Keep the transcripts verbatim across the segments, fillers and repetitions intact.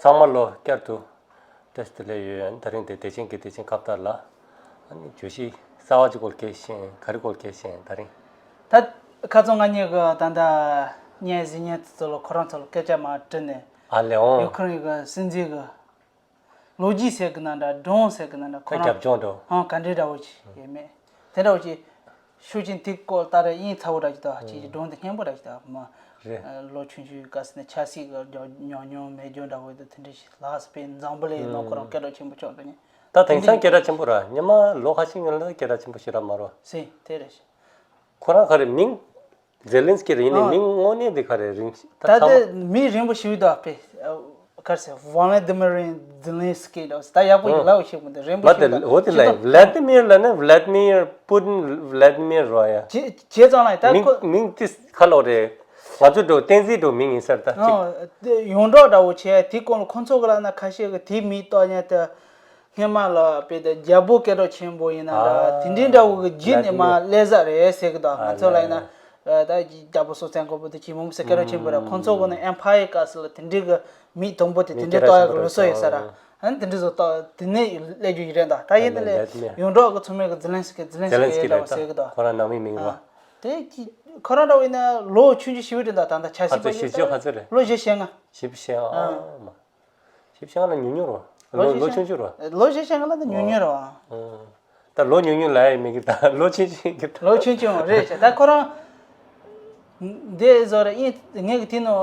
ཚང་མ་ལོ་བསྐྱར་དུ་བཀྲ་ཤིས་བདེ་ལེགས་ཡོད། ད་རིང་དེ་བདེ་ཆེན་གྱི་བདེ་ཆེན་ཁ་བཏགས་ལ། ཨ་ནི་བརྗོད་གཞི་གསར་བ་ཅིག་སྐོར་སྐད་ཆ་བཤད། ག་རེ་སྐོར་སྐད་ཆ་བཤད་ད་རིང་། ད་ཁ་སང་ང་གཉིས་ཀྱིས་ད་ལྟ་བརྙན་གཟིགས་མཁན་ཚོ་ལ་ཁོ་རང་ཚོ་ལ་སྐད་ཆ་མར་དྲིས་ནས། ཨ་ལེ་ཨོང་། ཡུ་ཁུ་རེན་གྱི་སྲིད་འཛིན་གྱི་ལོ་རྒྱུས་ཟེར་གྱི་ན་འདྲ། སྒྲུང་ཟེར་གྱི་ན་འདྲ། ཁོ་ད་རང་རྒྱབ་ལྗོངས་འགྲོ། ཧང་ག་འདྲའི་འདྲ་བོ་ཅིག་ཡོད་མེད། དེ་འདྲ་བོ་ཅིག་ཤུགས་ཆེན་དེ་སྐོར་ལྟར་དབྱིངས་ཚ་བོ་འདྲ་ཅིག་དང་ཅིག་སྒྲུང་དེ་སྙན་པོ་འདྲ་ཅིག་དང་མ། རེད། ལོ་ཆུང་ཆུང་ག་ཟེར་ན་ཆབ་སྲིད་ཀྱི་ཉམས་མྱོང་མེད་རྒྱུ་འདྲ་བོ་དེ་དེ་འདྲ་ཞིག་ལགས་སྤེན་འཛམ་བུ་གླིང་ནང་ཁོ་རང་སྐད་གྲགས་ཆེན་པོ་ཆགས་འགྲོ་ཉེ། ད་དེང་སང་སྐད་གྲགས་ཆེན་པོ་ར། ཉི་མ་ལོ་ཁ་ཤས་སྔོན་ལ་སྐད་གྲགས་ཆེན་པོ་ཞིག་ར་མ་རོ། སེ་དེ་རེད་ཤག་ཁོ་རང་ག་རེ་མིང་། ཛེ་ལིན་སི་ཀི་རེད། ཡིན་ནའི་ཨ། མིང་དངོས་གནས་དེ་ག་རེ་རིང་ཤི། ད་ད་ཚང་དེ་མ་མིང་རིང་པོ་ཞིག་འདུག་པས། ག་རེ་ཟེར། ཝ་ལ་ཏི་མིར་ཛེ་ལིན་སི་ཀི་འདྲ་བོ་ཟེར། ད་ཡག་པོ་ཞིག་ཨ། ལབ་ཤེས་མི་འདུག་རིང་པོ་མ་ཞིག་དེ་འདུག་འོ་དེ་ལ་ཅི་དང་། ཝ་ལ་ཏི་མིར་ལབ་ན་ཝ་ལ་ཏི་མིར་པུ་ཏིན། ཝ་ལ་ཏི་མིར་རོ་ཡ། བྱས་བྱས་ཙང་ལ་ད་མིང་ཁོ་མིང་དེ་ག་ལོག་རེད། ང་ཚོ་འགྲོ་བསྟན་འཛིན་འགྲོ་མིང་ཡིན་ས་རེད་ད་ཅིག་ཨ། དེ་ཡོངས་གྲགས་འདྲ་བོ་བྱས། དེ་སྐོར་ལ་ཁོང་ཚོ་གི་ལབ་ན་ཁ་ཤས་ཀྱིས་དེ་མིང་བཏགས་མཁན་དེ། སྔོན་མ་ལ་དཔེ་དེ་རྒྱལ་པོ་སྐད་གྲགས་ཆེན་པོ་ཡིན་ན་འདྲ། ཨ། དེ་འདྲའི་འདྲ་བོ་གི་རྗེས་ནས་མར་སླེབས་ས་རེད་ཟེར་གི་འདུག་ང་ཚོ་ལ་ཡིན་ན། ཨ་ལེ། ད་རྒྱལ་པོ་སྲོང་བཙན་སྒམ་པོ་དེ་ཅིག་མང་པོ་ཟེར་སྐད་གྲགས་ཆེན་པོ་རེད། ཁོང་ཚོ་གི་ནི་ཨེམ་ཕ་ཡར་སྐབས་སུ་ལ་དེ་འདྲའི་གི་མིང་དང་པོ་དེ་དེ་འདྲའི་བཏགས་ཡག་གི་ལུགས་སྲོལ་ཡོད་ས་ར། ཨ་ནི་དེ་འདྲའི་བཟོ་བཏགས་དེ་ནས་སླེབས་རྒྱུ་ཡིན་རེད་འདུག་ད་ཡིན་ན་ལས་ཡོངས་གྲགས་གི་ཚང་མས་གི་ཛེ་ལན་སི་ཀི་ཛེ་ལན་སི་ཀི་འདྲ་བོ་ཟེར་གི་འདུག་ཁོ་རང་ནང་མི་མིང་བ། དེ་ཁོ་རང་འདྲ་བོ་ཡིན་ན་ལོ་ཆུང་ཆུང་ཞེ་པོ་རེད་འདུག་ད་ལྟ་ཆབ་སྲིད་པ་ཡིན་ན་ལོ་བཞི་ཞེ་ལྔ། བཞི་བཅུ་ཞེ་ལྔ་ཨ་མ། ཞིབ་ཆ་ལ་ཉུང་ཉུང་རོ། ལོ་ལོ་ལོ་ཆུང་ཆུང་རོ། ལོ་བཞི་ཞེ་ལྔ་ལ་ནི་ཉུང་ཉུང་རོ། ཨ། ད་ལོ་ཉུང་ཉུང་ལ་ཡ་མི་གི་ད་ལོ་ཆུང་ཆུང་གི་ད། ལོ་ཆུང་ཆུང་རེད་ཤག་ད་ཁོ་རང་འདི་བཟོ་རེད། ཨིན་ངས་གི་དེ་ནོ་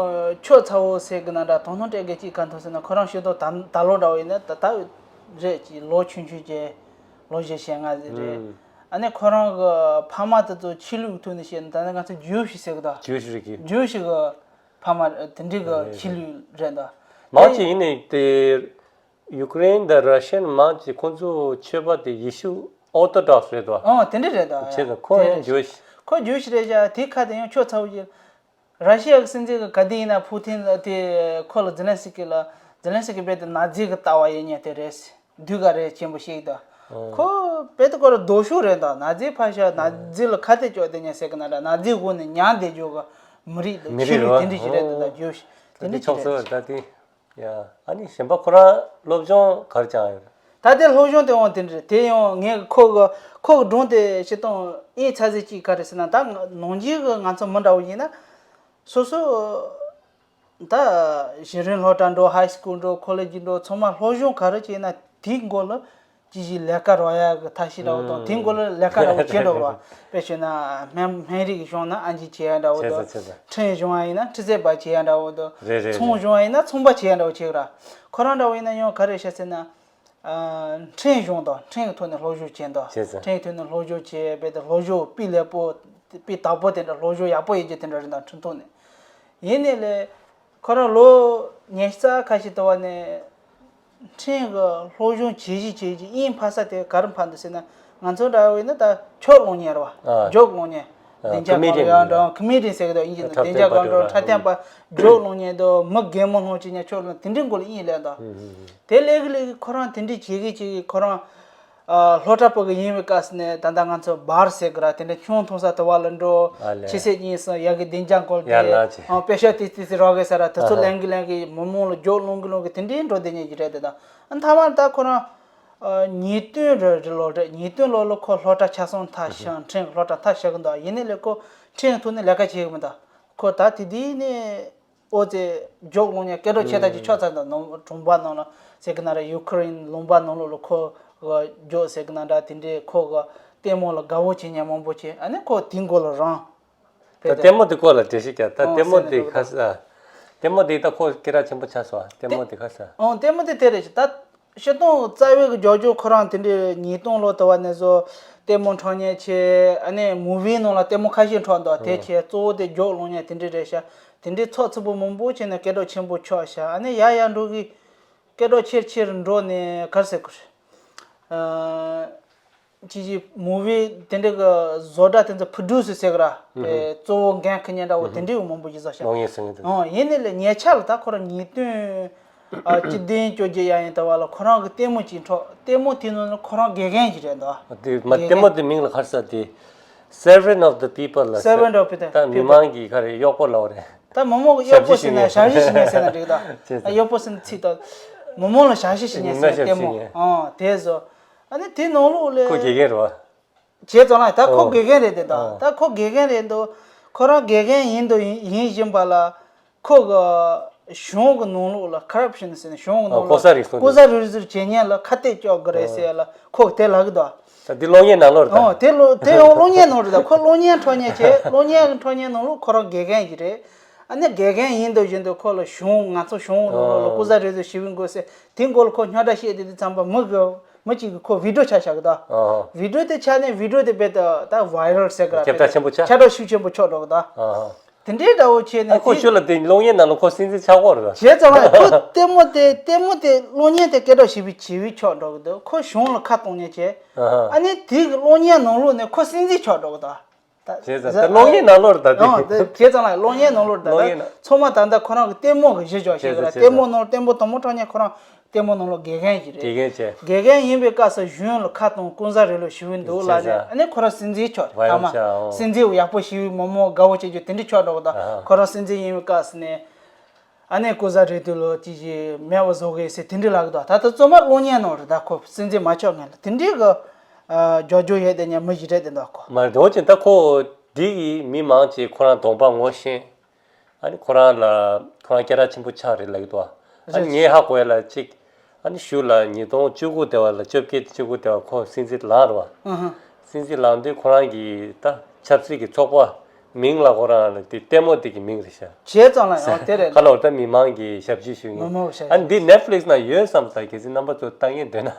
ཆོས་ཚ་བོ་ཟེར་གི་ན་འདྲ། དོ་སྣང་སྤྲད་གི་ཅིག་ག་འཐོན་ཟེར་ན་ཁོ་རང་ཤོད་དོ་ད་ད་ལོ་འདྲ་བོ་ཡིན་ན་ད་ད་རེད་ཅིག་ལོ་ཆུང་ཆུང་ཅིག་ལོ་བཞི་ཞེ་ལྔ་ཟེར་རེད། ཨ་ནི་ཁོ་རང་གི་ཕ་མ་དེ་ཚོ་ཆོས་ལུགས་ཐོག་ནས་བཤད་ན་ད་ནི་ང་ཚོ་ཇུའུ་ཤི་ཟེར་གི་ད། ཇུའུ་ཤི་རེད་གི། ཇུའུ་ཤི་གི། ཕ་མ་དེ་འདྲའི་གི་ཆོས་ལུགས་རེད་འདུག་མང་ཆེ་ཡིན་ནི་དེ་ཡུ་ཀེ་རེན་དང་ར་ཤན་མང་ཆེ་ཁོང་ཚོ་ཆོས་པ་དེ་ཡེ་ཤུ་ཨོར་ཐོ་ཌོག་སི་རེད་འདུག་ཨོ་དེ་འདྲ་རེད་འདུག་བྱས་ཙང་ཁོ་ཡང་ཇུའུ་ཤི། ཁོ་ཇུའུ་ཤི་རེད་ཤག་དེ་ཁ་དེ་ཡང་ཆོས་ཚ་བོ་ཅིག་ར་ཤི་ཡ་གི་སྲིད་འཛིན་གི་ག་དེ་ཡིན་ན་ཕུ་ཐིན་དེ་ཁོ་ལ་ཛེ་ལན་སི་ཀི་ལ་ཛེ་ལན་སི་ཀི་རྦད་དེ་ནཱ་ཛི་གི་ལྟ་བ་ཡོད་མཁན་དེ་རེད། དུས་ག་རེ་ཆེན་པོ་ཞིག་དང་། ཨོ། ཁོ་དཔེ་དེ་ཁོ་ར་རྡོ་ཤོག་རེད་དང་། ནཱ་ཛི་ཕར་བཞག་ནཱ་ཛི་ལ་ཁ་གཏད་གཅོག་བསྡད་མཁན་ཟེར་གི་ན་འདྲ། ནཱ་ཛི་འོག་ནས་མྱངས་བསྡད་རྒྱུ་གི་མི་རིགས་དང་མི་ཆོས་རིགས་ལུགས་དེ་འདྲ་ཞིག་རེད་འདུག་ད་ཨོ། ཇོ་ཤི་དེ་འདྲ་ཅིག་རེད་འདུག་ད་དེ་ཡ། ཨ་ནི་གཞན་པ་ཁོ་རང་སློབ་སྦྱོང་ག་རེ་སྦྱངས་ཡོད་རེད། ད་དེ་སློབ་སྦྱོང་དེ་འོང་དེ་འདྲ་རེད། དེ་ཡང་ངས་ཁོ་གི་ཁོ་གི་སྒྲུང་དེ་སྤྱིར་བཏང་ཨེ་ཚ་ཟེར་ཅིག་ག་རེ་ཟེར་ན། ད་ནང་ཆོས་གི་ང་ཚོ་མི་འདྲ་བོ་ཡིན་ན། སོ་སོ་ད་གཞི་རིམ་སློབ་གྲྭ་འགྲོ། ཧའི་སི་ཀུལ་འགྲོ། ཁོ་ལེ་ཇི་འགྲོ། ཚང་མ་སློབ་སྦྱོང་ག་རེ་བྱས་ན་དེའི་མགོ་ལ་ཅི་ཞིག་ལས་ཀ་རག་ཡག་གི་ཐབས་ཤེས་འདྲ་བོ་དང་། དེའི་མགོ་ལ་ལས་ཀ་འདྲ་བོ་བྱེད་འགྲོ་བ། དཔེ་བྱས་ན་སྨན་སྨན་རིགས་སྦྱོང་ན་ཨེམ་ཆི་བྱེད་ཡག་འདྲ་བོ་དང་། ཁྲིམས་སྦྱོང་ཡག་ཡིན་ན་ཁྲི་རྩེད་པ་བྱེད་ཡག་འདྲ་བོ་དང་། ཚོང་སྦྱོང་ཡག་ཡིན་ན་ཚོང་པ་བྱེད་ཡག་འདྲ་བོ་བྱེད་གི་ར། ཁོ་རང་འདྲ་བོ་ཡིན་ན་ཡང་ག་རེ་བྱས་ཟེར་ན། ཨ། ཁྲིམས་སྦྱོང་དང་ཁྲིམས་ཀྱི་ཐོག་ནས་སློབ་སྦྱོང་བྱེད་དང་། བྱས་ཙང་། ཁྲིམས་ཀྱི་ཐོག་ནས་སློབ་སྦྱོང་བྱེད། རྦད་དེ་སློབ་སྦྱོང་སྤུས་ལེགས་པོ་སྤུས་དག་པོ་དེ་འདྲ་སློབ་སྦྱོང་ཡག་པོ་ཡོད་རྒྱུ་དེ་འདྲ་རེད་དང་། ཁྲིམས་ཐོག་ནས། ཡིན་ནའི་ལས་ཁོ་རང་ལོ་ཉི་ཤུ་རྩ་ཁ་ཤས་དུ་བ་ནས་ཁྲིམས་ཀྱི་སློབ་སྦྱོང་བྱེད་བཞིན་བྱེད་བཞིན་དབྱིངས་འཕར་ས་དེ་ག་རེ་འཕར་འདུག་ཟེར་ན། ང་ཚོ་འདྲ་བོ་ཡིན་ན་ད་ཇོག་སློང་མཁན་རེད་བ། ཨ། ཇོག་སློང་མཁན། ཨ། བདེ་འཇགས་ཀོ་མེ་ཌི་ཡན་ཀའུན་ཊར། ཨ། ཀོ་མེ་ཌི་ཡན་ཟེར་གི་འདུག་དབྱིན་ཇི་ནང་། བདེ་འཇགས་ཀའུན་ཊར། འཁྲབ་སྟོན་པ་ཇོག་སློང་མཁན་དང་མི་གད་མོ་སློང་བྱེད་མཁན། ཇོག་སློང་དེ་འདྲའི་མགོ་ལ་དབྱིངས་སླེབས་འདུག་དེ་སླེབས་གི་སླེབས་གི་ཁོ་རང་དེ་འདྲའི་བྱེད་གི་བྱེད་གི་ཁོ་རང་། ཨ། སློབ་གྲྭ་པ་གི་ཡིན་པའི་སྐབས་སུ་ནས་ད་ལྟ་ང་ཚོ་བར་ཟེར་གི་ར། དེ་འདྲ་ཆང་འཐུང་ས་དུ་བ་ལ་འགྲོ། ཨ་ལས། ཕྱི་ཚེས་གཉིས་སུ་ཡ་གི་བདེ་འཇགས་སྐོར་ཡ་དེ་ལ་ཆེ། ཨ། པེ་ཤ་ཏི་ཏི་སི་རོགས་གི་ས་ར་དེ་ཚོ། ཨ་ཧ། ལེན་གི་ལེན་གི་མི་མང་ལ་ཇོག་སློང་གི་སློང་གི་དེ་འདྲའི་འགྲོ་བསྡད་མཁན་ཅིག་རེད་དེ་དང་། ཨ། མཐའ་མ་ད་ཁོ་རང་། ཨ། ཉིས་སྟོང་རེ་རེ་ལོ་རེད། ཉིས་སྟོང་ལོ་ལ་ཁོ་སློབ་གྲྭ་ཆ་ཚང་མཐར་ཕྱིན། ཁྲིམས་སློབ་གྲྭ་མཐར་ཕྱིན་གི་འདུག་ཡིན་ནའི་ལས་ཁོ་ཁྲིམས་ཐོག་ནས་ལས་ཀ་བྱེད་གི་མི་འདུག་ཁོ་ད་དེ་དུས་ནས་ཨོ་ཙི་ཇོག་སློང་མཁན་སྐད་གྲགས་ཆེ་ཐག་ཆོད་ཆགས་ཚར་འདུག་ནང་གྲོང་པ་ནང་ལ་ཟེར་གི་ན་ར། ཡུ་ཁུ་རེན་ལུང་པ་ནང་ལོགས་ལ་ཁོ་གི་ཇོག་ཟེར་གི་ན་འདྲ། དེ་འདྲའི་ཁོ་གི་ལྟད་མོ་ལ་དགའ་བོ་བྱེད་མཁན་མང་པོ་བྱས། ཨ་ནི་ཁོ་དེའི་མགོ་ལ་རང་། ད་ལྟད་མོ་དེ་སྐོར་ལ་འགྲེལ་བཤད་རྒྱག་ད་ཨོ་ལྟད་མོ་ཟེར་དེ་ནས་ཁ་ས། ལྟད་མོ་དེ་ད་ཁོ་སྐད་གྲགས་ཆེན་པོ་ཆགས་སོང་། ལྟད་མོ་དེ་ཁ་ས། ཨོ་ལྟད་མོ་དེ་དེ་རེད་ཤག་ད་སྤྱིར་བཏང་རྩ་བའི་གི་ཇོ་ཇོ་ཁོ་རང་དེ་འདྲའི་ཉིས་སྟོང་ལོ་དུ་བ་ནས་བཟོ་ལྟད་མོ་འཁྲབ་མཁན་བྱས། ཨ་ནི་མུ་ཝི་ནང་ལ་ལྟད་མོ་ཁ་ཤས་འཁྲབ་འདུག་དེ་ཨོ། བྱས་གཙོ་བོ་དེ་ཇོག་སློང་མཁན་དེ་འདྲ་རེད་ཤག་དེ་འདྲའི་ཚགས་ཚུད་པོ་མང་པོ་བྱས་ནས་སྐད་གྲགས་ཆེན་པོ་ཆགས་ཤག་ཨ་ནི་ཡར་ཡར་འགྲོ་གི་སྐད་གྲགས་ཆེར་ཆེར་འགྲོ་ནས་ག་རེ་ཟེར་དགོས་རེད། ཨ། ཅི་ཅི་མུ་ཝི་དེ་འདྲ་གི་བཟོ་གྲྭ་དེ་ཚོ་པྲོ་ཌུ་སི་ཟེར་གི་ར། ཨུ་ཧུ། གཙོ་བོ་འགན་འཁུར་མཁན་འདྲ་བོ་ཨུ་ཧུ། དེ་འདྲ་བོ་མང་པོ་ཞིག་བཟོས་ཤག་གློག་བརྙན་ཟེར་མཁན་དེ། ཨོ་ཡིན་ནའི་ལས་ཉེ་ཆར་ལ་ད་ཁོ་རང་ཉིས་སྟོང་ཨ་བཅུ་བདུན་བཅོ་བརྒྱད་ཡ་ཡིན་ད་བ་ལ་ཁོ་རང་གི་ལྟད་མོ་ཅིག་འཁྲབ། ལྟད་མོ་དེ་ནང་ལ་ཁོ་རང་དགེ་རྒན་ཞིག་རེད་འདུག་དེ་མ་དགེ་ལྟད་མོ་རྒན། དེ་མིང་ལ་ག་རེ་ཟེར་དེ། Servant of the people ལ། Servant of the people. ད་མི་མང་གི་ག་རེ་གཡོག་པོ་ལབ་རེད། ད་མི་མང་གི་གཡོག་པོ་ཟེར་ན་ཞབས་ཞུ་ཞུ་མཁན་ཟེར་ན་འགྲིག་ད། བྱས་ཙང་། གཡོག་པོ་ཟེར་ན་ཚིག་ད། མི་མང་ལ་ཞབས་ཞུ་ཞུ་མཁན་ཟེར་ན་ལྟད་མོ། ཨང་། དེ་བཟོ། ཨ་ནི་དེ་ནང་ལོགས་ལ། ཁོ་དགེ་རྒན་རེད་བ། བྱས་ཙང་ལ་ད་ཁོ། ཨོ། དགེ་རྒན་རེད་དེ་ད། ཨོ། ད་ཁོ་དགེ་རྒན་རེད་འདུག་ཁོ་རང་དགེ་རྒན་ཡིན་འདུག་ཡིན་ཡིན་བཞིན་པ་ལ། ཁོ་གི་གཞུང་གི་ནང་ལོགས་ལ་ཁོ་རབ་ཤན་ཟེར་ནས་གཞུང་གི་ནང་ལོགས་ལ་ལྐོག་ཟ་རུལ་སུངས། ལྐོག་ཟ་རུལ་སུངས་བྱེད་མཁན་ལ་ཁ་གཏད་གཅོག་གི་རེད་ཟེར་ལ་ཁོ་གི་དེ་ལབ་གི་འདུག་ད་འདི་གློག་བརྙན་ནང་ལོགས་རེད་ད། ཨོ། དེ་ལོ་དེ་ཡང་གློག་བརྙན་ནང་རེད་ད། ཁོ་གློག་བརྙན་འཁྲབ་མཁན་བྱས། གློག་བརྙན་འཁྲབ་མཁན་ནང་ལོགས་ཁོ་རང་དགེ་རྒན་གྱི་རེད། ཨ་ནི་དགེ་རྒན་ཡིན་འདུག་བཞིན་དུ་ཁོ་ལ་གཞུང་ང་ཚོ་གཞུང་གི་ནང་ལོགས་ལ། ཨོ། ལྐོག་ཟ་རུལ་སུངས་ཞེ་པོ་འགོས་ཟེར། དེ་སྐོར་ལ་ཁོ་རྙོག་དྲ་བཤད་དེ་དུས་ཙམ་པ་མི་གི་མི་གཅིག་གིས་ཁོ་བི་ཌིའོ་ཆ་བཞག་གི་ད། ཨོ། བི་ཌིའོ་དེ་ཆ་ནས་བི་ཌིའོ་དེ་རྦད་དེ་ད་ཝའི་རལ་ཟེར་གི་ར། ཁྱབ་བསྒྲགས་ཆེན་པོ་ཆགས། ཁྱབ་བསྒྲགས་ཤུགས་ཆེན་པོ་ཆགས་འགྲོ་གི་ད། ཨོ། དེ་འདྲའི་འདྲ་བོ་བྱས་ཨ་ནས་ཁོ་དེ། ཤུལ་ལ་དེ་གློག་བརྙན་ནང་ལ་ཁོ་སྲིད་འཛིན་ཆགས་ཀྱི་ཡོད་རེད་ད། བྱས་ཙང་ལ་ཁོ་ལྟད་མོ་དེ་ལྟད་མོ་དེ་གློག་བརྙན་དེ་སྐད་གྲགས་ཞེ་པོ་ཞེ་པོ་ཆགས་འགྲོ་གི་འདུག་ཁོ་གཞུང་ལ་ཁ་གཏོང་མཁན་བྱས། ཨ་ཧ། ཨ་ནི་དེ་གི་གློག་བརྙན་ནང་ལོགས་ནས་ཁོ་སྲིད་འཛིན་ཆགས་འགྲོ་གི་འདུག་ད། བྱས་ཙང་ད་གློག་བརྙན་ནང་ལོགས་རེད་ད། ཨོ། དེ་བྱས་ཙང་ལ་གློག་བརྙན་ནང་ལོགས་རེད་ད། གློག་བརྙན་ནང་། ཚང་མ་ད་ལྟ་ཁོ་རང་གི་ལྟད་མོ་གི་གཞི་བཞག་བྱས་ཀྱི་རེད། བྱས་ཙང་། ལྟད་མོ་ནང་ལྟད་མོ་དང་པོ་འཁྲབ་མཁན་ཁོ་རང་ལྟད་མོ་ནང་ལོགས་དགེ་རྒན་ཞིག་རེད། དགེ་རྒན་བྱས། དགེ་རྒན་ཡིན་པའི་སྐབས་སུ་གཞུང་ལ་ཁ་གཏོང་། ལྐོག་ཟ་རུལ་སུངས་ཞེ་པོ་འདུག་ལབ་ནས། བྱས་ཙང་། ཨ་ནི་ཁོ་རང་སྲིད་འཛིན་ཆགས། ཝའི་རལ་ཐ་མ་ཆགས། ཨོ། སྲིད་འཛིན་ཡག་པོ་ཞེ་པོ་མང་མང་དགའ་བོ་བྱེད་རྒྱུ་དེ་འདྲ་ཆགས་འགྲོ་གི་ད། ཨ་ཧ། ཁོ་རང་སྲིད་འཛིན་ཡིན་པའི་སྐབས་སུ་ནས། ཨ་ནི་ལྐོག་ཟ་རུལ་སུངས་ལོ་ཅི་ཞིག་མེད་པ་བཟོ་དགོས་ཟེར་དེ་འདྲ་ལབ་གི་འདུག་ད་ལྟ་རྩོད་མ་གློག་བརྙན་ནང་རེད་ད། ཁོ་སྲིད་འཛིན་མ་ཆགས་སྔོན་ལ་དེ་འདྲའི་གི་རྒྱབ་སྐྱོར་ཡོད་དེ་ཉན་མི་ཞིག་རེད་དེ་འདུག་ཁོ། མ་རེད། འོ་ཅི་ད་ཁོ་འདི་གི་མི་མང་ཆེ་ཁོ་རང་གདོང་པ་ངོ་ཤེས། ཨ་ནི་ཁོ་རང་ལ་ཁོ་རང་སྐད་གྲགས་ཆེན་པོ་ཆགས་རེད་ལབ་གི་འདུག་ཨ་ནི་རེད། ངས་ཧ་གོ་ཡ་ལ་གཅིག་ཨ་ནི་གཞུག་ལ་ཉིས་སྟོང་བཅུ་དགུ་དེ་བ་ལ་བཅོ་བརྒྱད་བཅུ་དགུ་དེ་བ་ཁོ་སྲིད་འཛིན་ལངས་རེད་བ། ཨ་ཧ། སྲིད་འཛིན་ལངས་དུས་ཁོ་རང་གི་ད་ཆབ་སྲིད་ཀྱི་ཚོགས་པ་མིང་ལ་ཁོ་རང་ལ་དེ་ལྟད་མོ་དེ་གི་མིང་རེད་ཤག་བྱས་ཙང་ལ་ཡང་དེ་རེད། ཁ་ལོར་ད་མི་མང་གི་ཞབས་ཕྱི་ཞུ་མི་མཁན། མང་ཞབས་ཨ་ནི་འདི་ཕྱི་Netflix ནང་ཡོད་བསམ། ད་གལ་སྲིད་རྣམ་པ་ཚོ་ལྟ་མཁན་འདོད་ན།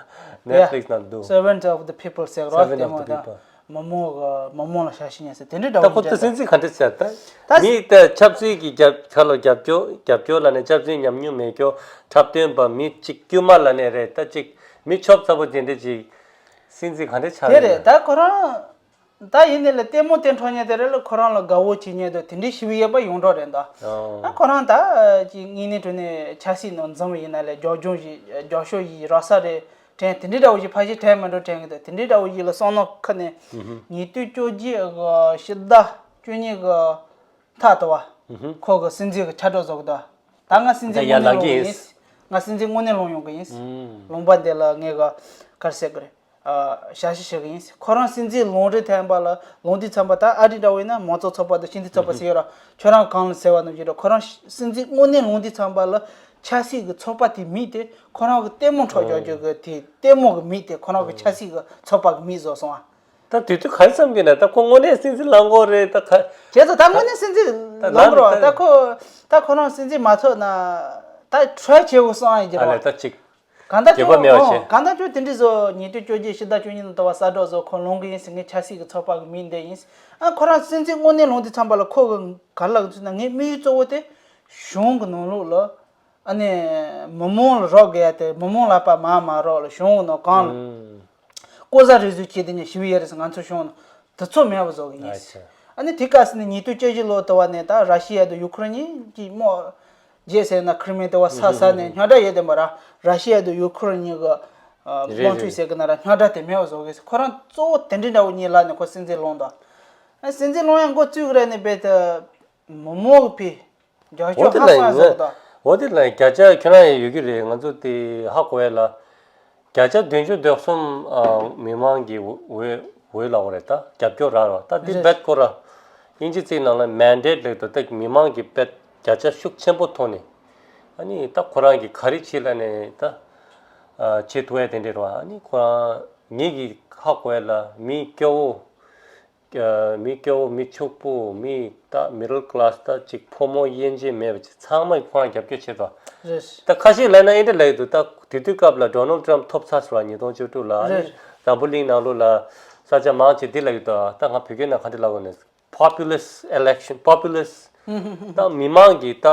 Yeah. Netflix ནང་འདུག Servant of the People ཟེར་རོ། Servant of the People. ལྟད་མོ་ད་མི་མང་གི་མི་མང་ལ་ཞབས་ཞུ་མཁན་ཟེར་དེ་འདྲའི་འདྲ་ད་བོ་ཁོ་ད་ཅིག་སྲིད་འཛིན་ག་འདྲ་ཟེར་ད། ད་མི་ད་ཆབ་སྲིད་ཀྱི་རྒྱབ་ཁ་ལོ་རྒྱབ་སྐྱོར་རྒྱབ་སྐྱོར་ལ་ནས་ཆབ་སྲིད་ཉམས་མྱོང་མེད་སྐྱོར་འཁྲབ་སྟོན་པ་མི་གཅིག་དཀྱུས་མ་ལ་ནས་རེད། ད་ཅིག་མི་ཆོབ་ཚ་པོ་དེ་འདྲ་ཅིག་སྲིད་འཛིན་ག་འདྲ་ཆགས་དེ་རེད། ད་ཁོ་རང་ད་ཡིན་ནའི་ལ་ལྟད་མོ་དེ་འཁྲབ་མཁན་དེ་རེད་ལ་ཁོ་རང་ལ་དགའ་བོ་བྱེད་མཁན་དང་དེ་འདྲའི་ཞི་བའི་ཡོད་པ་ཡོངས་གྲགས་རེད་ད། ཨོ། ཨ་ཁོ་རང་ད་ཅིག་དངོས་གནས་དྲང་གནས་ཆབ་སྲིད་ནང་འཛོམས་ཡིན་ན་ལས་རྒྱབ་ལྗོངས་ཞིག་རྒྱབ་ཤོག་ཞིག་རག་ས་རེད་དྲན། དེ་འདྲའི་འདྲ་བོ་ཞིག་ཕལ་ཆེར་དྲན་མི་འགྲོ་དྲན་གི་འདུག་དེ་འདྲའི་འདྲ་བོ་ཞིག་ལ་བསམ་མནོ་ཁ་ནས། ཨུ་ཧུ། ཉིས་སྟོང་བཅོ་བརྒྱད་གི་ཕྱི་ཟླ་བཅུ་གཉིས་གི་མཐའ་དུ་བ། ཨུ་ཧུ། ཁོ་གི་སྲིད་འཛིན་གི་ཕྱག་རོགས་བཟོ་གི་འདུག་ད་ང་སྲིད་འཛིན་ད་ཡར་དངོས་གནས་ལངས་ལོང་གི་ཡིན། ཡིན། ང་སྲིད་འཛིན་དངོས་གནས་ལོང་ཡོང་གི་ཡིན། ཨུམ། ལུང་པ་འདི་ལ་ངས་ག་ག་རེ་ཟེར་གི་རེད། ཨ། ཞབས་ཕྱི་བྱེད་གི་ཡིན། ཁོ་རང་སྲིད་འཛིན་ལོང་རེ་ཐན་པ་ལ་ལོང་དུས་ཙམ་པ་ད་ཨ་རི་འདྲ་བོ་ཡིན་ན་མང་གཙོ་ཚོགས་པ་དང་སྤྱི་མཐུན་ཚོགས་པ་ཟེར་ཡོད་ར། ཁྱོད་རང་གང་ལ་ཟེར་བ་ནང་བཞིན་ར། ཁོ་རང་སྲིད་འཛིན་དངོས་གནས་ལོང་དུས་ཙམ་པ་ལ་ཆབ་སྲིད་ཀྱི་ཚོགས་པ་དེ་མིང་དེ་ཁོ་རང་གི་ལྟད་མོ་འཁྲབ་རྒྱག་རྒྱུ་གི་དེ་ལྟད་མོ་གི་མིང་དེ་ཁོ་རང་གི་ཆབ་སྲིད་ཀྱི་ཚོགས་པ་གི་མིང་བཟོས་སོང་ཨ། ད་དུས་དུས་ག་རེ་བསམ་གི་ན་ད་ཁོ་དངོས་གནས་སྲིད་འཛིན་ལངས་དགོས་རེད་ད་ག། བྱས་ཙང་ད་དངོས་གནས་སྲིད་འཛིན་ད་ལངས་དགོས་རེད་བ། ད་ད་ཁོ་ད་ཁོ་རང་སྲིད་འཛིན་མ་ཐོབ་ན་ད་ཁྲོས་བྱེད་དགོས་སོང་ཨ་ཡིན་གྱི་ཨ་རེད་བ། ལས་ད་ཅིག་གང་ལྟར་འགྱོད་པ་མེད་པ་བྱས། ཨོ་གང་ལྟར་ཁྱོད་དེ་འདྲ་བཟོ། ཉིས་སྟོང་བཅོ་བརྒྱད་ཕྱི་ཟླ་བཅུ་གཉིས་ནང་ལྟ་བ་གསལ་བསྒྲགས་བཟོ་ཁོ་ལོང་གི་ཡིན་ཟེར། ངའི་ཆབ་སྲིད་ཀྱི་ཚོགས་པ་གི་མིང་འདི་ཡིན། ཨ་ཁོ་རང་སྲིད་འཛིན་དངོས་གནས་ལོང་དུས་ཙམ་པ་ལ་ཁོ་གི་ག་རེ་ལབ་གི་འདུག་ཟེར་ན་ངའི་དམིགས་ཡུལ་གཙོ་བོ་དེ་གཞུང་གི་ནང་ལོགས་ལ་ཨ་ནི་མི་མང་ལ་རོགས་དགོས་ཡ་དེ་མི་མང་ལ་པ་མ་མ་རོགས་ལ་གཞུང་གི་ནང་གང་ལ་ཨུམ། ལྐོག་ཟ་རུལ་སུངས་བྱས་དེ་ནས་ཞི་བའི་ཡ་རེད་ཟེར། ང་ཚོ་གཞུང་ནང་དུ་ཚོགས་མེད་པ་བཟོ་གི་ཡིན། ཨ་ཆ། ཨ་ནི་དེ་སྐབས་སུ་ནི་ཉིས་སྟོང་བཅུ་བཞི་ལོ་དུ་བ་ནས་ད་ར་ཤི་ཡ་དང་ཡུ་ཁུ་རེན་གཉིས་ཀྱིས་དམག་རྒྱག་ཟེར་ན་ཁི་རི་མེ་དེ་བ་ས་ས་ནས་ཉོ་སྒྲ་ཡོད་དེ་མ་ར། ར་ཤི་ཡ་དང་ཡུ་ཁུ་རེན་གཉིས་ཀྱི་དམག་འཁྲུག་ཟེར་གི་ན་ར་ཉོ་སྒྲ་དེ་མེད་པ་བཟོ་གི། ཁོ་རང་གཙོ་བོ་དེ་འདྲའི་འདྲ་བོ་གཉིས་ལ་ནི་ཁོ་སྲིད་འཛིན་ལོང་དང་། ཨ་སྲིད་འཛིན་ལོང་ཡང་འགོ་བཙུགས་གི་རེད་ནི་བེད་དུ་མི་མང་གི་ཕི་རྒྱབ་འོ་དེ་སྐྱོར་ལ་ཧ་སང་ཡ་ཡིན་ཟེར་ད། འོ་དེ་ལ་བརྒྱ་ཆ་ཁྱོད་རང་ཡང་ཡོད་ཀྱི་རེད། ང་ཚོ་དེ་ཧ་གོ་ཡ་ལ། བརྒྱ་ཆ་བདུན་ཅུ་དོན་གསུམ་ཨ་མི་མང་གི་འོས་འོས་ལ་འོ་རེད་ད། རྒྱབ་སྐྱོར་རག་རོགས་ད། དེ་རེད། བེད་ཁོ་ར་དབྱིན་ཇི་ཚིག་ནང་ལ་མན་ཌེཊ་ལབ་འདུག་ད་མི་མང་གི་བེད་བརྒྱ་ཆ་ཤུགས་ཆེན་པོ་ཐོན་ནས་ཨ་ནི་ད་ཁོ་རང་གི་ག་རེ་བྱེད་ལ་ནས་ད་ཨ་བྱེད་ཐུབ་ཡ་དེ་འདྲ་རེད་བ། ཨ་ནི་ཁོ་རང་ངེད་ཀྱི་ཧ་གོ་ཡ་ལ་མི་སྐྱོ་བོ། ཨ་མི་སྐྱོ་བོ་མི་ཕྱུག་པོ་མི་ད་མི་ཌལ་ཀ་ལ་སི་ད་ཅིག་ཕོ་མོ་དབྱེ་འབྱེད་མེད་པ་ཅིག་ཚང་མ་ཁོ་རང་རྒྱབ་སྐྱོར་བྱེད་དོ། རེད། ད་ཁ་ཤས་ལབ་ན་ཨེ་འདྲ་ལབ་ཡོད་འདུག་ད་དེ་དུས་སྐབས་ལ་ཌོ་ནལ་ཌི་ཊརམ་ཕི་ཐོབ་ཚར་སོང་བ། ཉིས་སྟོང་བཅུ་དྲུག་ལ་ཨ་ནི་རེད། འཛམ་བུ་གླིང་ནང་ལོགས་ལ་ས་ཆ་མང་ཆེ་འདི་ལབ་ཡོད་འདུག་ད་ང་བོད་སྐད་ནང་ག་འདྲ་ལབ་དགོས་ནས། populist election, populist. ད་མི་མང་གི་ད་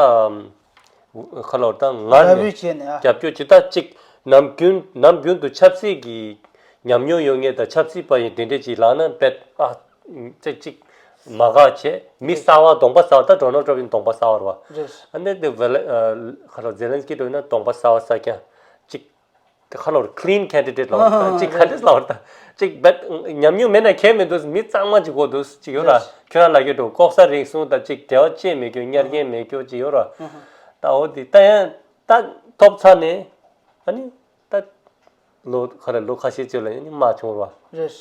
ཁ་ལོ་ད་ངར་ནས་བརྡ་བོས་བྱས་ནས་ཨ། རྒྱབ་སྐྱོར་ཇི་ལྟར་ཅིག་ནམ་རྒྱུན་ནམ་རྒྱུན་དུ་ཆབ་སྲིད་ཀྱི་ཉམས་མྱོང་ཡོད་མཁན་དང་ཆབ་སྲིད་པ་ཡིན་དེ་འདྲས་ཅིག་ལངས་ན་བེད་ཨ་ཙེ་ཅིག་མ་དགའ་བྱས། མི་གསར་བ་གདོང་པ་གསར་བ། ད་ཌོ་ནལ་ཌི་ཊརམ་ཕི་གདོང་པ་གསར་བ་རེད་བ། རེད། ཨ་ནི་དེ་ཝེ་ལེ་ཁ་ལོ་ཛེ་ལན་སི་ཀི་འགྲོ་ན་གདོང་པ་གསར་བ་གསར་རྐྱང་ཅིག་དེ་ཁ་ལོར་clean candidate ལ་བར་ད་ཅིག་ག་འདྲས་ལ་བར་ད་ཅིག་བེད་ཉམས་མྱོང་མེད་ན་ཁྱད་མི་འདུག་མི་གཙང་མ་ཅིག་དགོས་འདུག་ཅིག་ཡོད་ར། ཁྱོད་རང་ལ་གི་འགྲོ་ལྐོག་ཟ་རིགས་གསུམ་ད་ཅིག་འབྲེལ་བ་ཅེས་མེད་རྒྱུ་གཉར་མཁན་མེད་རྒྱུ་ཅིག་ཡོད་ར། ད་འོ་དེ་ད་ཡང་ད་ཐོབ་ཚར་ནས་ཨ་ནི་ད་ལོ་ཁ་རེ་ལོ་ཁ་ཤས་ཅིག་ལ་ཡང་ནི་མ་བྱུང་ར། རེད།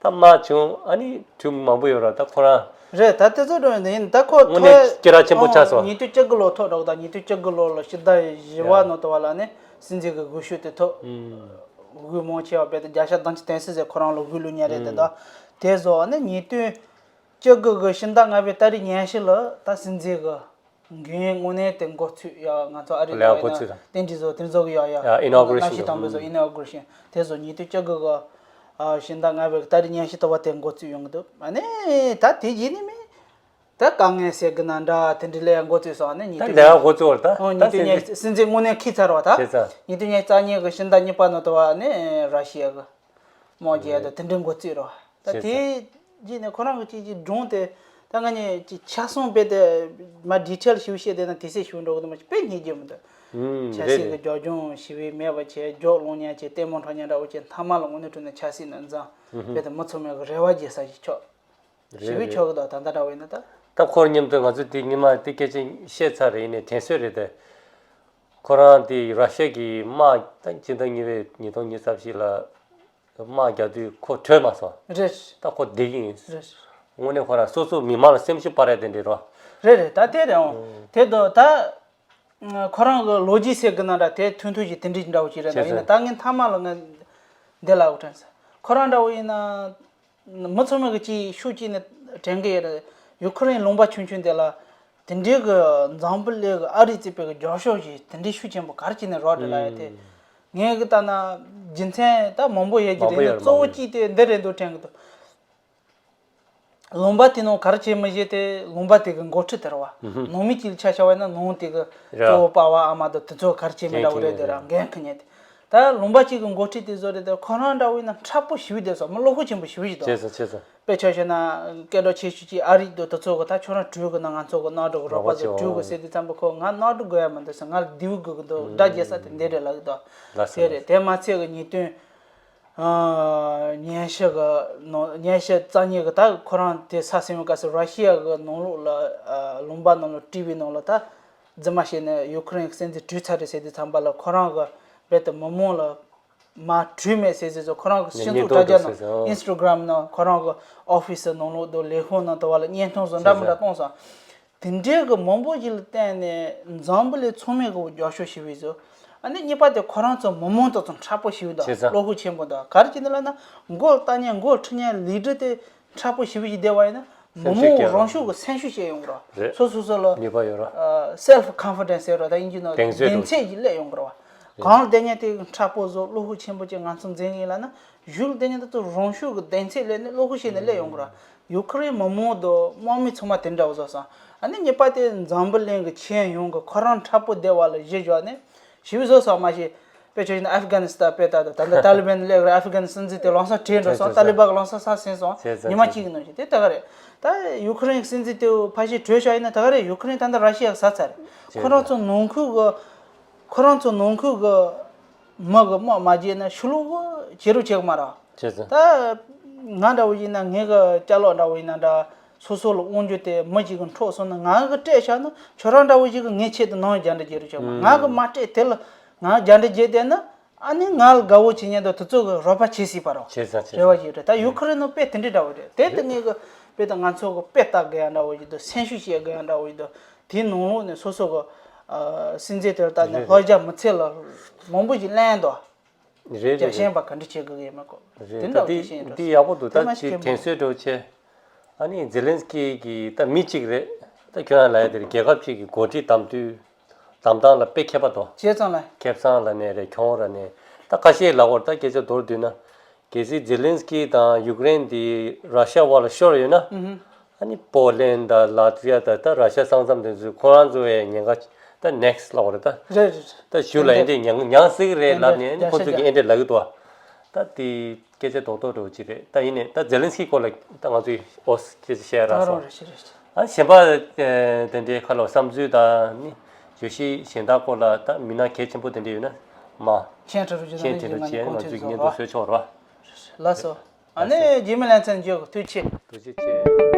ད་མ་བྱུང་ཨ་ནི་དུས་མང་པོ་ཡོད་ར་ད་ཁོ་རང་། རེད་ད་དེ་ཚོ་འགྲོ་ཡིན་ད་ཡིན་ད་ཁོ་དངོས་གནས་ཐོས་སྐྱེ་ར་ཆེན་པོ་ཆགས་སོང་། ཉིས་སྟོང་བཅུ་དགུ་ལོ་ཐོག་འགྲོ་ད་ཉིས་སྟོང་བཅུ་དགུ་ལོ་ལ་ཕྱི་ཟླ་བཞི་པ་ནང་དུ་བ་ལ་ནི་སྲིད་འཛིན་གྱི་འོས་ཤོག་དེ་ཐོབ། འོས་མང་ཆེ་བ་བས་ད་བརྒྱ་ཆ་བདུན་ཅུ་དོན་གསུམ་ཟེར་ཁོ་རང་ལ་འོས་བླུགས་ཉེ་རེད་དེ་ད་དེ་བཟོ་ཨ་ནི་ཉིས་སྟོང་བཅུ་དགུ་གི་ཕྱི་ཟླ་ལྔ་པའི་ཏ་རིག་ཉི་ཤུ་ལ་ད་སྲིད་འཛིན་གྱི་འགན་དངོས་གནས་དེ་འགོ་ཚུགས་ཡ་ང་ཚོ་ཨ་རི་ལ་ལས་ཀ་འགོ་ཚུགས་རྟེན་འབྲེལ་བཟོ་དེ་ཚོ་གི་ཡ་ཡ་ཡ་inauguration ནང་ཤི་དང་པོ་བཟོ་inauguration དེ་ཚོ་ཉིས་སྟོང་བཅུ་དགུ་གི་ཨ་ཕྱི་ཟླ་ལྔ་པའི་ཏ་རིག་ཉི་ཤུ་ཐོ་བ་དེ་འགོ་ཚུགས་ཡོང་གི་འདུག་ཨ་ནི་ད་དེ་རྗེས་ནི་མི་ད་དཀའ་ངལ་སེལ་གི་ན་འདྲ་དེ་འདྲ་ལས་འགོ་ཚུགས་སོང་ཨ་ནི་ཉིས་ད་སྟོང་ལས་ཀ་འགོ་ཚུགས་བར་ད་ཨོ་ད་ཉིས་སྟོང་སྲིད་ཉི་འཛིན་སྲིད་འཛིན་དངོས་གནས་ཁྱི་ཚར་བ་ད་བྱས་ཙང་ཉིས་སྟོང་ཉི་ཤུ་རྩ་གཉིས་གི་ཕྱི་ཟླ་གཉིས་པ་ནང་དུ་བ་ནི་ར་ཤི་ཡ་གི་དམག་རྒྱག་ཡ་ད་དེ་འདྲའི་འགོ་བཙུགས་རོགས། ད་བྱས་ཙང་དེ་རྗེས་ནས་ཁོ་རང་གི་ཅིག་ཅིག་སྒྲུང་དེ་ད་ང་ནས་ཅིག་ཆ་ཚང་རྦད་དེ་མ་ཌི་ཊེལ་ཞིག་བཤད་བསྡད་ན་དེ་སྲིད་ཞིག་འགྲོ་གི་འདུག་མ་ཅིག་དཔེ་ཉེ་རྒྱུ་མི་འདུག་ཨུམ་ཆབ་རེད་སྲིད་ཀྱི་རེད། རྒྱབ་ལྗོངས་ཞི་བའི་མེད་པ་བྱས་རྒྱོག་ལོང་ཉག་བྱས་ལྟད་མོ་འཕྲོ་ཉག་འདྲ་བོ་བྱས་མཐའ་མ་ལ་དངོས་གནས་དྲང་གནས་ཆབ་སྲིད་ནང་འཛིང་ཨུམ་རྦད་དེ་མི་ཚང་མས་གི་རེ་བ་རྒྱས་ས་ཞིག་ཆོག་རེད་ཞི་བའི་རེད། ཕྱོགས་ཀྱི་དང་ད་ལྟ་འདྲ་བོ་ཡིན་ན་ད། ད་ཁོར་མཉམ་དུ་ང་ཚོས་དེ་ཉི་མ་དེ་སྐད་ཆ་བཤད་ཚར་རེད་ཡིན་ནའི་དྲན་གསོས་རེད་དེ། ཁོ་རང་དེ་ར་ཤ་གི་དམག་ད་སྤྱི་ཟླ་གཉིས་པའི་ཉིས་སྟོང་ཉི་ཤུ་རྩ་བཞི་ལ་དམག་རྒྱག་དུས་ཁོ་བྲོས་མ་སོང་། རེད། ད་ཁོ་བསྡད་ཀྱི་ཡིན། རེད། དངོས་གནས་ཁོ་རང་སོ་སོ་མི་མང་ལ་སེམས་ཤུགས་སྤར་ཡ་དེ་འདྲ་རོ། རེད་རེད་ད་དེ་རེད་འོང་། དེ་དོ་ད། ཁོ་རང་གི་ལོ་རྒྱུས་ཟེར་གི་ན་འདྲ་དེ་ཐུང་ཐུང་ཞིག་དེ་འདྲ་ཞིག་འདྲ་བོ་ཞིག་རེད་ན་བྱས་ཡིན་ན་ཙང་ད་ངས་མཐའ་མ་ལ་ངས་འདི་ལ་འུ་དྲན་ཟེར་ཁོ་རང་འདྲ་བོ་ཡིན་ན་མི་ཚང་མ་གི་ཅིག་ཤུགས་ཀྱིས་ནི་དྲན་གི་ཡོད་རེད། ཡུ་ཁུ་རེན་ལུང་པ་ཆུང་ཆུང་དེ་ལ་དེ་འདྲའི་གི་འཛམ་བུ་གླིང་གི་ཨ་རི་རྩིས་པའི་གི་རྒྱབ་ཤོག་ཞིག་དེ་འདྲའི་ཤུགས་ཆེན་པོ་ག་རེ་བྱས་ནས་རོགས་འདྲི་ལ་ཡོད་དེ་ངས་གི་ལྟ་ན་རྒྱུ་མཚན་ད་མང་པོ་ཡོད་ཀྱི་མང་པོ་རེད་ཡོད་ན་རེད་གཙོ་བོ་མང་པོ་ཡོད། གཅིག་དེ་འདི་རེད་འདུག་དྲན་གི་འདུག་ལུང་པ་དེ་ནང་ག་རེ་བྱེད་མི་ཤེས་ཏེ་ལུང་པ་དེ་གི་འགོ་ཁྲིད་དེ་རེད་བ། ནང་མི་གཅིག་ལ་ཆ་བཞག་པ་ཡིན་ན་ནང་དེ་གི་ར། གཙོ་བོ་པ་ཕ་ཨ་མ་དང་དེ་ཚོ་ག་རེ་བྱེད་མི་འདྲ་བོ་རེད་དེ་ར་འགན་འཁུར་མཁན་དེ། ད་ལུང་པ་གཅིག་གི་འགོ་ཁྲིད་དེ་ཚོ་རེད་དེ་ཁོ་རང་འདྲ་བོ་ཡིན་ན་མཁྲེགས་པོ་ཞེ་པོ་དེ་སོ་མི་བློ་ཁོག་ཆེན་པོ་ཞེ་པོ་ཞིག་འདུག་བྱས་ཙང་བྱས་ཙང་། དཔེ་ཆ་བཤད་ན་སྐད་གྲགས་ཆེ་ཤོས་ཅིག་ཨ་རི་དང་དེ་ཚོ་གི་ད་ཁྱོད་རང་བྲོས་གི་ན་ང་ཚོ་གི་གནང་འགྲོ་གི་རོགས་པ་ཚོ་བྲོས་གི་ཟེར་དུས་ཙམ་པ་ཁོ་ང་གནང་འགྲོ་དགོས་ཡ་མི་འདུག་ཟེར་ང་ལ་འདི་བུ་དགོས་གི་འདུག་དགྲ་རྒྱལ་ས་དེ་འདི་རེད་ལབ་གི་འདུག་ལ་དེ་ས་རེད་དེ་མ་ཚད་གི་ཉིས་སྟོང་ཉི་ཤུ་གི་ནང་ཉི་ཤུ་རྩ་གཉིས་གི་ད་ཁོ་རང་དེ་ས་སེང་བའི་སྐབས་སུ་ར་ཤི་ཡ་གི་ནང་ལོགས་ལ་ལུང་པ་ནང་ལ་ཊི་ཝི་ནང་ལ་ད་རྫུན་མ་བཤད་ནས་ཡུ་ཁུ་རེན་གི་སྲིད་འཛིན་བྲོས་ཚར་རེད་ཟེར་དུས་ཙམ་པ་ལ་ཁོ་རང་གི་རྦད་དེ་མི་མང་ལ་མ་བྲོས་མེད་ཟེར་ཟེར་ཚོ་ཁོ་རང་གི་སྤྱི་ཚོགས་དྲ་རྒྱ་ནང་ཨིན་སི་ཊ་གྷ་རམ་ནང་ཁོ་རང་གི་ཨོ་ཕི་སི་ནང་ལོགས་དང་ལས་ཁུངས་ནང་དུ་བ་ལ་བརྙན་ཐུང་བཟོ་འདྲ་མི་འདྲ་བཏང་སོང་། དེ་འདྲའི་གི་མང་པོ་ཞིག་ལ་བརྟེན་ནས་འཛམ་བུ་གླིང་ཚང་མས་གི་རྒྱབ་སྐྱོར་ཞུ་བའི་བཟོ། ཨ་ནི་གཉིས་པ་དེ་ཁོ་རང་ཚོ་མི་མང་དེ་ཚོ་མཁྲེགས་པོ་ཞེ་པོ་དང་བྱས་ཙང་བློ་ཁོག་ཆེན་པོ་དང་ག་རེ་བྱས་ནས་ལབ་ན་མགོ་ལྟ་ཉན་མགོ་ཁྲིད་ཉན་ལི་ཌར་དེ་མཁྲེགས་པོ་ཞེ་པོ་ཞིག་བསྡད་པ་ཡིན་ན་མི་མང་རང་ཤུགས་ཀྱི་སེམས་ཤུགས་བྱས་ཡོང་གི་རེད། སོ་སོ་སོ་ལ་ནུས་པ་ཡོད་ར། སེལ་ཕི་ཁོན་ཕི་ཌེན་སི་ཟེར་ར་ད་ཨིན་ཇི་ནང་གདེང་ཚོད་གདེང་ཚད་ཀྱི་སླེབས་ཡོང་གི་རེད་བ། གང་ལ་བསྡད་ཉན་དེ་མཁྲེགས་པོ་བཟོ་བློ་ཁོག་ཆེན་པོ་བྱས་ང་ཚོ་འཛིང་གི་ཡིན་ལབ་ན་གཞུག་ལ་བསྡད་ཉན་དེ་ཚོ་རང་ཤུགས་ཀྱི་གདེང་ཚད་སླེབས་ནས་བློ་ཁོག་ཤེས་ནས་སླེབས་ཡོང་གི་ར། ཡུ་ཁུ་རེན་མི་མང་དང་དམག་མི་ཚང་མ་དེ་འདྲ་བཟོ་སོང་། ཨ་ནི་གཉིས་པ་དེ་འཛམ་བུ་གླིང་གི་ཁྱོན་ཡོངས་ཀྱི་ཁོ་རང་མཁྲེགས་པོ་བསྡད་པ་ལ་གཞི་བཞག་ནས་ཞེ་པོ་བཟོ་སོང་མ་གཞི། དཔེ་ཆ་བཞག་ན་ཨབ་གྷ་ནི་སི་ཐན་དཔེ་ལྟ་དང་ད་ལྟ་ཏཱ་ལི་བན་སླེབས་རེད། ཨབ་གྷ་ནི་སི་ཐན་སྲིད་འཛིན་དེ་ལམ་སང་བྲོས་འགྲོ་སོང་། ཏཱ་ལི་བན་གྱིས་ལམ་སང་ས་ཟིན་སོང་། ཉི་མ་གཅིག་གི་ནང་བཞིན་དེ་ད་ག་རེད། ད་ཡུ་ཁུ་རེན་སྲིད་འཛིན་དེ་ཕལ་ཆེར་བྲོས་བཞག་ཡིན་ན་ད་ག་རེད། ཡུ་ཁུ་རེན་ད་ལྟ་ར་ཤི་ཡ་གིས་ཟ་ཚར་རེད། ཁོ་རང་ཚོ་ནང་ཁུལ་གི་ཁོ་རང་ཚོ་ནང་ཁུལ་གི་མི་གི་དམག་མ་བརྗེད་ན་ཕྱི་ལོགས་གི་བྱེད་རོགས་བྱེད་གི་མ་རེད། བྱས་ཙང་། ད་ང་འདྲ་བོ་ཡིན་ན་ངའི་གི་ཅ་ལག་འདྲ་བོ་ཡིན་ན་འདྲ་སོ་སོ་ལ་དབང་སྒྱུར་དེ་མི་གཅིག་གིས་འཕྲོག་སོང་ན་ང་གིས་སྤྲད་བཞག་ན་ཁྱོད་རང་འདྲ་བོ་ཞིག་གིས་ངའི་ཆེད་དུ་ནང་རྒྱག་འདྲ་བྱེད་རོགས་བྱེད་གི་མ་རེད། ང་གིས་མ་སྤྲད་དེ་ལ་ང་རྒྱག་འདྲ་བྱེད་བསྡད་ན་ཨ་ནི་ང་ལ་དགའ་བོ་བྱེད་མཁན་དང་དེ་ཚོ་གིས་རོགས་པ་བྱེད་སྲིད་པ་རེད། བྱས་ཙང་བྱས་རེ་བ་ཙང་ཞིག་རེད། ད་ཡུ་ཁུ་རེན་ནང་དཔེ་དེ་འདྲ་འདྲ་བོ་རེད། དེ་ལྟ་ངས་གི་དཔེ་ད་ང་ཚོ་གི་དཔེ་ལྟ་དགོས་ཡ་འདྲ་བོ་ཞིག་དང་སེམས་ཤུགས་བྱེད་དགོས་ཡ་འདྲ་བོ་ཞིག་དང་དེའི་ནང་ལོགས་ནས་སོ་སོ་གི་སྲིད་འཛིན་དེར་ལྟ་ནས་རེད་ལྷོ་རྒྱ་མི་ཚེ་ལ་མང་པོ་ཞིག་གླེང་འདུག་རེད་རྒྱ་རེད་ཞེན་རེད། པ་ག་འདྲ་བྱེད་དགོས་ཡོད་མེད་སྐོར་རེད། དེ་ད་འདྲ་བོ་འདི་ཞིག་ཤེས་འདི་འགྲོ་ཡག་པོ་འདུག་དེ་ད་མ་ཅིག་ཞིག་གི་དྲན་གསོའི་འགྲོ་ཆེ། ཨ་ནི་ཛེ་ལན་སི་ཀི་གི་ད་མི་གཅིག་རེད། ད་ཁྱོད་རང་ལ་ཡ་དེར་རྒྱལ་ཁབ་ཅིག་གི་འགོ་ཁྲིད་གདམ་དུས་གདམ་སྟངས་ལ་དཔེ་མཁས་པ་དོ། བྱས་ཙང་ལ། ཁེ་བཟང་ལ་ནས་རེད་གྱོང་ར་ནས་ད་ཁ་ཤས་ལ་བར་ད་སྐད་ཆ་མདོར་བསྡུས་ན། གལ་སྲིད་ཛེ་ལན་སི་ཀི་དང་ཡུཀ་རེན་དེ་ར་ཤ་བར་ལ་ཤོར་ཡོད་ན། ཨ་ནི་པོ་ལན་དང་ལ་ཏི་ཡ་དང་ད་ར་ཤ་ས་མཚམས་དེ་ཚོས་ཁོ་རང་ཚོ་བའི་ཉེན་ཁ་ད་next་ལ་བར་ད། རེད་རེད། ད་ཞུ་ལ་ཨེ་འདྲས་མྱང་མྱང་སྲིད་རེད་ལབ་ནས་ཨ་ནི་ཁོ་ཚོ་གི་ཨེ་འདྲས་ལབ་གི་འདུག་ད་དེ་སྐད་ཆ་རྡོག་རྡོག་འདྲ་བོ་ཅིག་རེད། ད་ཡིན་ནས་ད་ཛེ་ལན་སི་ཀི་སྐོར་ལ་ད་ང་ཚོས་ཨོ་སྐད་ཆ་བཤད་རག་སོང་། ཨ་གཞན་པ་དེ་འདྲའི་ཁ་ལོ་བསམ་ཚུལ་དང་ནི་བརྗོད་གཞི་གཞན་དག་སྐོར་ལ་ད་མི་སྣ་གལ་ཆེན་པོ་དེ་འདྲ་ཡོད་ན་ མ། མཁྱེན་དྲི་རུ་ཇི་མཁྱེན་དྲི་རུ་ཇི་ང་ཚོ་གི་ཉིན་ཐོ་བཟོས་ཆོག་རོ། ལགས་སོ། ཨ་ནི་རྗེས་མའི་ལེ་ཚན་མཇལ་གོ། ཐུགས་རྗེ་ཆེ། ཐུགས་རྗེ་ཆེ།